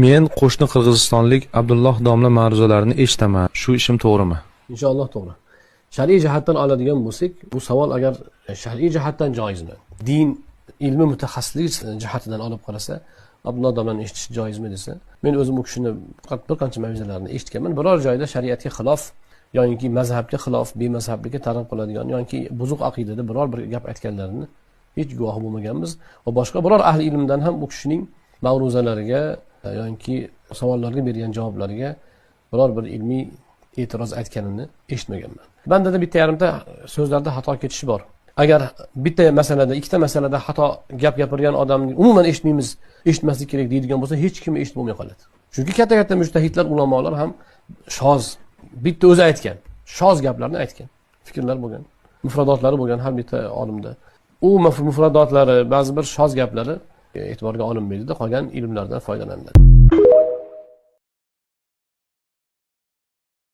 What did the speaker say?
Men qo'shni qirg'izistonlik Abdulloh domla ma'ruzalarini eshitaman. Shu ishim to'g'rimi? Inshaalloh to'g'ri. Shar'iy jihatdan oladigan bo'lsak, bu savol agar shar'iy jihatdan joizmi? Din ilmi mutaxassislik jihatidan olib qarasa, Abdulloh domlani eshitish joizmi desa, men o'zim u kishini bir qancha mavzalarini eshitganman. Biror joyda shariatga xilof yoki mazhabga xilof, bemazhablikka targ'ib qiladigan yoki buzuq aqidada biror bir gap aytganlarini hech guvohi bo'lmaganmiz va boshqa biror ahli ilmdan ham u kishining ma'ruzalariga yoki savollarga bergan javoblariga biror bir ilmiy e'tiroz aytganini eshitmaganman. Bandada bitta yarimta so'zlarda xato ketishi bor. Agar bitta masalada, ikkita masalada xato gap gapirgan odamni umuman eshitmaymiz, eshitmaslik kerak deydigan bo'lsa, hech kim eshitib bo'lmay qoladi. Chunki katta-katta mujtahidlar, ulamolar ham shoz, bitta o'zi aytgan, shoz gaplarni aytgan, fikrlar bo'lgan, mufradotlari bo'lgan har bitta olimda. U mufradotlari, ba'zi bir shoz gaplari e'tiborga olinmaydida, qolgan ilmlardan foydalaniladi.